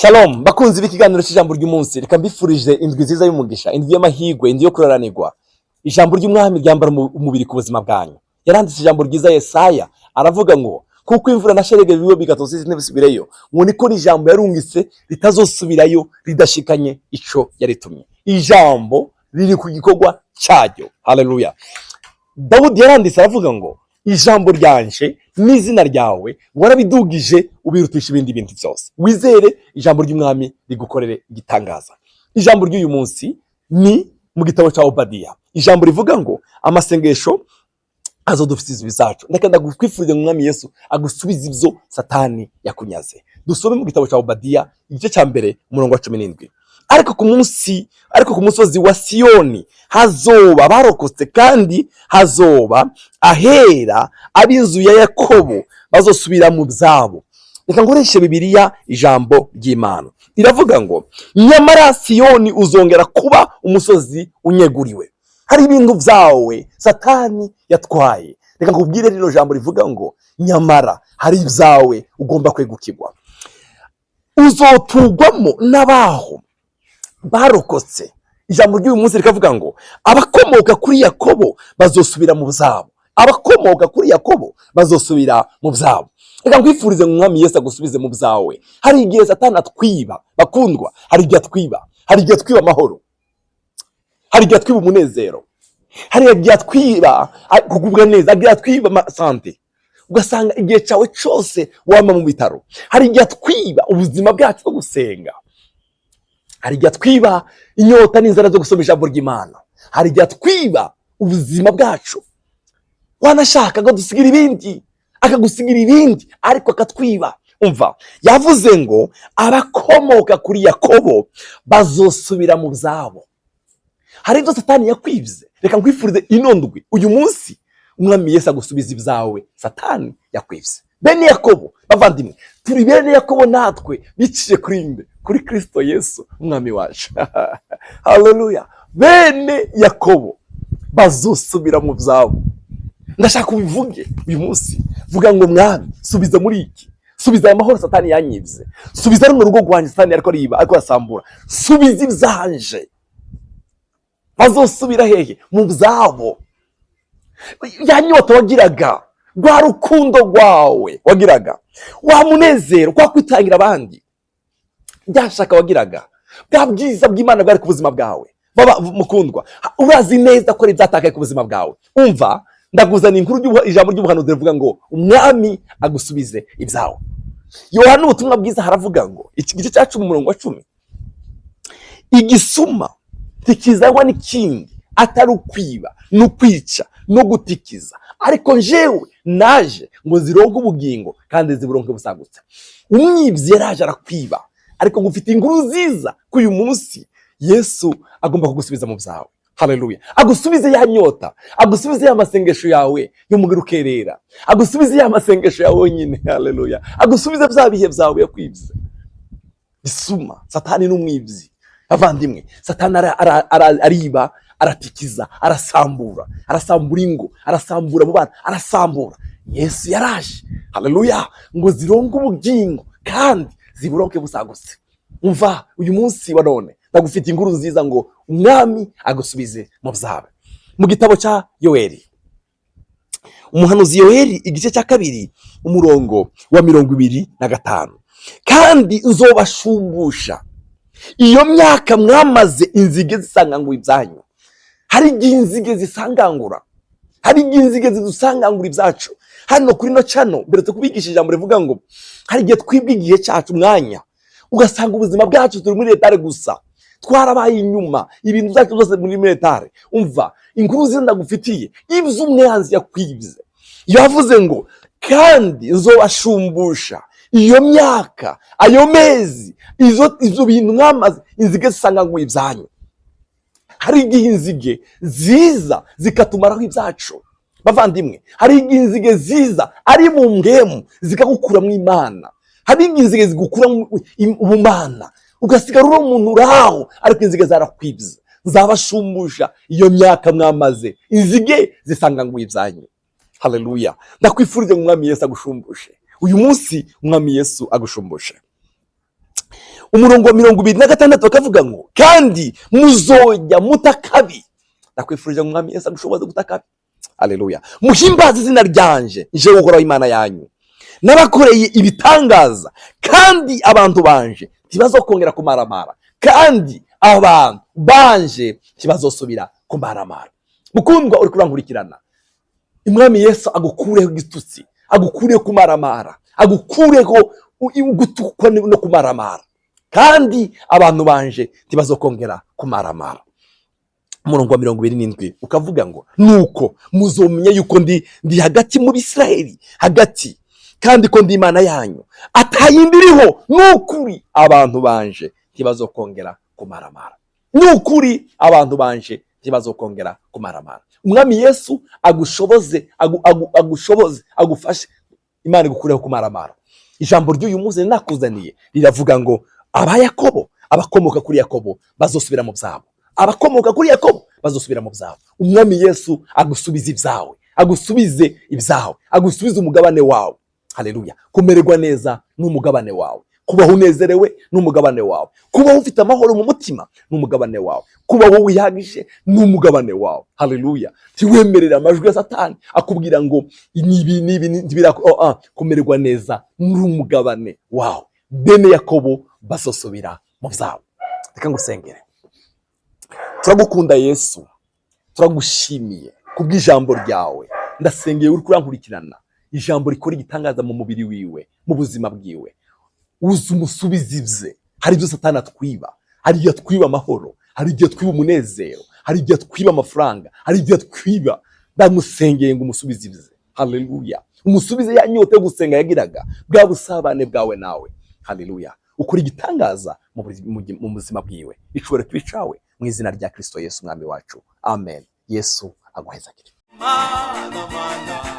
Shalom bakunzi b'ikiganiro cy'ijambo ry'umunsi, reka mbifurije indwi nziza y'umugisha, indwi y'amahirwe, indwi yo kuraranirwa. Ijambo ry'umwami ryambara umubiri ku buzima bwanyu. Yaranditse ijambo ryiza Yesaya, aravuga ngo kuko imvura na sherege biwe bigatose isi ntibisubireyo, ngo niko n'ijambo yarungitse ritazosubirayo ridashikanye ico yaritumye. Ijambo riri ku gikorwa cyaryo. Haleluya. Dawudi yaranditse aravuga ngo ijambo ryanje n'izina ryawe warabidugije, ubirutisha ibindi bintu byose. Wizere ijambo ry'umwami rigukorere igitangaza. Ijambo ry'uyu munsi ni mu gitabo cya Obadiya, ijambo rivuga ngo amasengesho azodufitiza ibizacu. Ndeka ndakwifuriza ngo umwami Yesu agusubize ibyo Satani yakunyaze. Dusome mu gitabo cya Obadiya, igice cya 1, umurongo wa 17. Ariko ku musozi wa Siyoni hazoba barokotse, kandi hazoba ahera, ab'inzu ya Yakobo bazosubira mu byabo. Reka nkoreshe Bibiliya, ijambo ry'Imana iravuga ngo nyamara Siyoni uzongera kuba umusozi unyeguriwe. Hari ibintu byawe Satani yatwaye. Reka nkubwire rino jambo rivuga ngo nyamara hari ibyawe ugomba kwegukirwa, uzotugwamo n'abaho barokotse. Ijambo ry'uyu munsi rikavuga ngo abakomoka kuri Yakobo bazosubira mu byabo, abakomoka kuri Yakobo bazosubira mu byabo. Reka nkwifurize ngo umwami Yesu agusubize mu byawe. Hari igihe Satani atwiba, bakundwa, hari igihe atwiba, hari igihe atwiba amahoro, hari igihe atwiba umunezero, hari igihe atwiba kugubwa neza, hari igihe atwiba santé, ugasanga igihe cyawe cyose wama mu bitaro. Hari igihe atwiba ubuzima bwacu bwo gusenga, hari igihe atwiba inyota n'inzara zo gusoma ijambo ry'Imana, hari igihe atwiba ubuzima bwacu. Wanashaka ngo dusigira ibindi, akagusigira ibindi, ariko akatwiba. Umva, yavuze ngo abakomoka kuri Yakobo bazosubira mu byabo. Hari ibyo Satani yakwibye. Reka nkwifurize ino ndwi, uyu munsi, umwami Yesu agusubiza ibyawe Satani yakwibye. Bene Yakobo, bavandimwe, turi bene Yakobo natwe biciye kuri nde? Kuri Kristo Yesu umwami wacu. Haleluya. Bene Yakobo bazosubira mu byabo. Ndashaka ubivuge uyu munsi, vuga ngo mwami, subiza muri iki, subiza aya mahoro Satani yanyibye, subiza runo rugo rwanjye Satani ariko ariba, ariko arasambura, subiza ibyanje. Bazosubira hehe? Mu byabo. Ya nyota wagiraga, rwa rukundo rwawe wagiraga, wa munezero, kwa kwitangira abandi, rya shaka wagiraga, bwa bwiza bw'Imana bwari ku buzima bwawe. Baba mukundwa, urazi neza ko ari ibyatakaye ku buzima bwawe. Umva, ndaguzana inkuru, ijambo ry'ubuhanuzi rivuga ngo umwami agusubize ibyawe. Yohana ubutumwa bwiza haravuga ngo iki gice cya 10, umurongo wa 10: igisuma ntikizanwa n'ikindi atari ukwiba no kwica no gutikiza, ariko njewe naje ngo zironke ubugingo kandi ziburonke busagutse. Umwibyi yaraje arakwiba, ariko ngufite inkuru nziza ko uyu munsi Yesu agomba kugusubiza mu byawe. Haleluya. Agusubize ya nyota, agusubize ya masengesho yawe yo mu rukerera, agusubize ya masengesho yawe wenyine. Haleluya. Agusubize bya bihe byawe yakwibye. Isuma, Satani n'umwibyi, abavandimwe. Satani ariba, aratikiza, arasambura, arasambura ingo, arasambura mu bana, arasambura. Yesu yaraje, haleluya, ngo zironke ubugingo kandi ziburonke busagutse. Umva, uyu munsi wa none ndagufite inkuru nziza ngo umwami agusubize mu byawe. Mu gitabo cya Yoweri, umuhanuzi Yoweri, igice cya 2, umurongo wa 25: kandi nzobashumbusha iyo myaka mwamaze inzige zisangangura ibyanyu. Hari igihe inzige zisangangura, hari igihe inzige zidusangangura ibyacu. Hano kuri ino channel mbere kubigisha ijambo rivuga ngo hari igihe twibwa igihe cyacu, umwanya, ugasanga ubuzima bwacu turi muri retard gusa, twarabaye inyuma, ibintu byacu byose muri retard. Umva inkuru nziza ndagufitiye: ibyo umwanzi yakwibye, yavuze ngo kandi nzobashumbusha iyo myaka, ayo mezi, izo bintu mwamaze inzige zisangangura ibyanyu. Hari igihe inzige ziza zikatumaraho ibyacu, bavandimwe. Hari igihe inzige ziza ari mu ngemu zikagukura mu Imana. Hari igihe inzige zigukura mu Mana, ugasigara uri umuntu uraho, ariko inzige zarakwibye. Nzabashumbusha iyo myaka mwamaze inzige zisanganguye ibyanyu. Haleluya. Ndakwifuriza ngo umwami Yesu agushumbushe uyu munsi, umwami Yesu agushumbushe. Umurongo wa 26 bakavuga ngo: "Kandi muzojya mutakabi." Ndakwifurije ngo Umwami Yesu agushoboze gutakabi. Aleluya. "Muhimbaze izina ryanje, njewe Uhoraho Imana yanyu, n'abakoreye ibitangaza. Kandi abantu banje ntibazokongera kumaramara, kandi abantu banje ntibazosubira kumaramara." Mukundwa uri kurankurikirana, Umwami Yesu agukureho igitutsi, agukureho kumaramara, agukureho gutukwa no kumaramara. "Kandi abantu banje ntibazokongera kumaramara." Umurongo wa 27 ukavuga ngo: "Nuko muzomenya yuko ndi hagati mu Bisirayeli hagati, kandi ko ndi Imana yanyu, atayindi iriho. Ni ukuri abantu banje ntibazokongera kumaramara, ni ukuri abantu banje ntibazokongera kumaramara." Umwami Yesu agushoboze, agushoboze, agufashe, Imana igukureho kumaramara. Ijambo ry'uyu munsi nakuzaniye riravuga ngo: aba Yakobo, abakomoka kuri Yakobo bazosubira mu byabo, abakomoka kuri Yakobo bazosubira mu byabo. Umwami Yesu agusubize ibyawe, agusubize ibyawe, agusubize umugabane wawe. Haleluya. Kumererwa neza ni umugabane wawe, kubaho unezerewe ni umugabane wawe, kubaho ufite amahoro mu mutima ni umugabane wawe, kubaho wihagije ni umugabane wawe. Haleluya. Ntiwemerere amajwi ya Satani akubwira ngo nibi nibi oh, ah, kumererwa neza ni umugabane wawe. Bene Yakobo bazosubira mu byabo. Reka ngusengere. Turagukunda Yesu, turagushimiye kubw'ijambo ryawe. Ndasengeye uri kurankurikirana, ijambo rikora igitangaza mu mubiri wiwe, mu buzima bwiwe, uza umusubiza ibye. Hari ibyo Satani atwiba, hari igihe atwiba amahoro, hari igihe atwiba umunezero, hari igihe atwiba amafaranga, hari igihe atwiba. Ndamusengeye ngo umusubize ibye. Haleluya. Umusubize ya nyota yo gusenga yagiraga, bwa busabane bwawe nawe. Haleluya. Ukora igitangaza mu buzima bwiwe. Icubahiro kibe icawe mu izina rya Kristo Yesu Umwami wacu, amen. Yesu aguhezagire. Mana, mana.